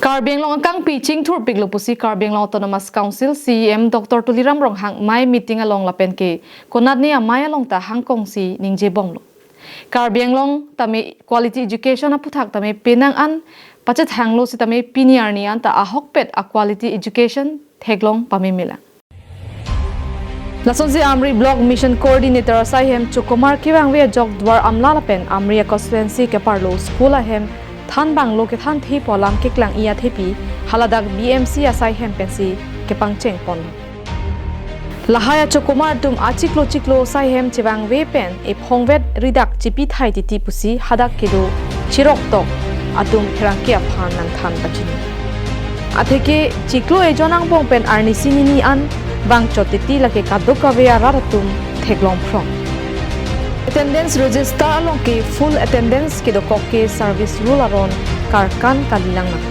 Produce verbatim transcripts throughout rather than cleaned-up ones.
Karbi Anglong akangpi chingthurpiklo pusi Karbi Anglong Autonomous Council C E M Doctor Tuliram Ronghang amei meeting along lapen ke konatne amei along ta hangkongsi ningjebomlo. Karbi Anglong tame quality education aphuthak tame penang an pachethanglo sitame pini arni anta ahokpet a quality education theklong pamemelang. Lasonsi Amri Block Mission Coordinator asai hem chokomar kevangve ajok Duar Amla lapen Amri a constituency keparlo school ahem thanbanglo kethan thepo alam keklang-i athepi haladak B M C asai hem pensi kepangchengponlo. Lahai achokomar atum achiklo chiklo asai hem chevangve pen ephongvet ridak chipithai titi pusi hadak kedo chiroktok atum pherangke aphan nangthan pachini. Atheke chiklo ejon angbong pen arnisi nini an vangchot titi lake kadokave arat atum theklongphrong. Attendance register along ke full attendance kedokok ke service rule aron karkan kalilang nang.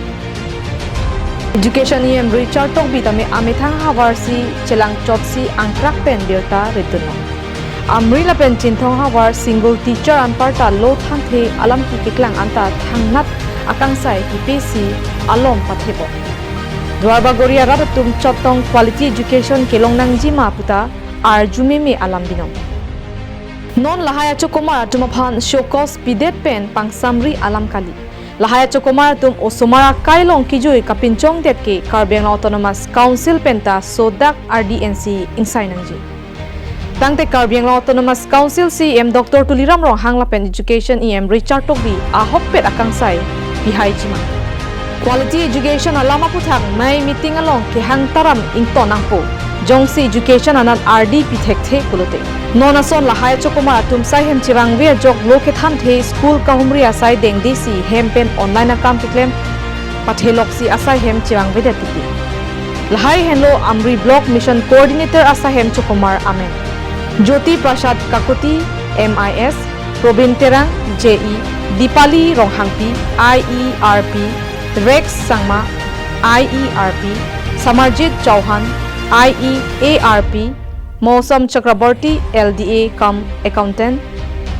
Education E M Richard Tokbi tame amethang havarsi chelangchotsi angkrak pen birta ridunlo. Amri lapen Chinthong havar single teacher anparta lo thanthe alam keklang anta thangnat akangsai kipesi alom pathebom. Duar Bagori arat atum chotong quality education kelongnangjima puta arjumeme alam binong. Non lahai achokomar atum aphan show cause pidet pen pangsamri alam kali. Lahai achokomar atum osomar akai along kejui kapinchongdet ke Karbi Anglong Autonomous Council penta sodak ardi ensi ingsai nangji. Tangte Karbi Anglong Autonomous Council C E M Doctor Tuliram Ronghang lapen Education E M Richard Tokbi ahokpet akangsai pihaijima. Quality education alam aphuthak amei meeting along kehang taram ington nangpo. Jongsi education anat ardi pithekthe pulote. Non ason lahai achokomar atum asai hem chevangve ajok lo kethanthe school kahumri asai dengdesi hem pen online akam keklem patheloksi asai hem chevangvedet titi. Lahai henlo Amri Block Mission Coordinator asai hem chokomar amen. Jyoti Prasad Kakuti, M I S, Probin Terang, J E, Dipali Ronghangpi, I E R P, Rex Sangma, I E R P, Samarjit Chauhan, I E A R P, Mousam Chakraborty, L D A cum accountant,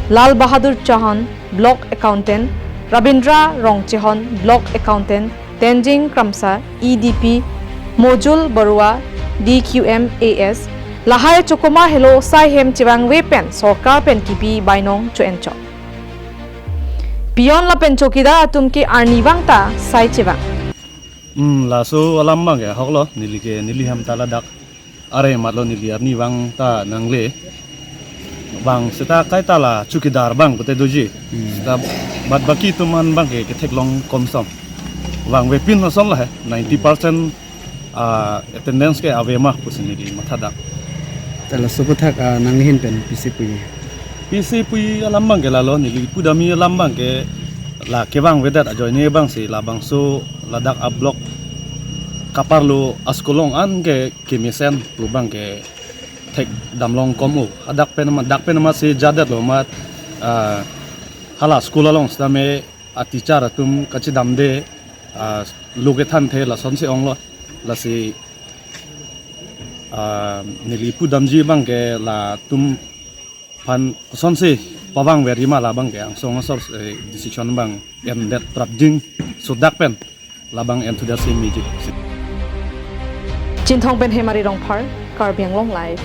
Lal Bahadur Chauhan, block accountant, Rabindra Rongchehon, block accountant, Tenjing Kramsa, E D P, Mojul Barua, D Q M A S, lahai achokomar helo asai hem chevangve pen sorkar pen kipi bainong cho-enchot. Peon lapen chowkidar atum ke arnivang ta sai chevang. Hmm, laso alam abang ke ahoklo, neli ke, neli hem ta ladak are matlo, neli arnivang ta nangle. Bang seta kaita la chowkidar abang pute doji. Hmm. Seta bad baki atum an abang ke ketheklong komsom. Vangvepin ason lahai, ninety percent, ah, attendance ke avema pusi neli mathadak. Ta laso aphuthak, ah, nanghin pen pisi puji? Pisi puji alam abang ke lalo, neli pudamji alam abang ke la kevangvedet ajoine abangsi labangso ladak a-block kaparlo a-school along an ke kemesen pu abang ke thekdamlong kom o. Hadak pen amat, dak pen amatsi jadetlo amat, ah, hala school along sitame a-teacher atum kachedamde, ah, lo kethanthe lasonsi onglo. Lasi, ah, neli pudamji abang ke latum aphan kosonsi pavangverjima labang ke angsong asor, eh, decision abang endet prapjin sodak pen labang enthusiasm meji. Chinthong pen Hemari Rongphar, Karbi Anglong Live.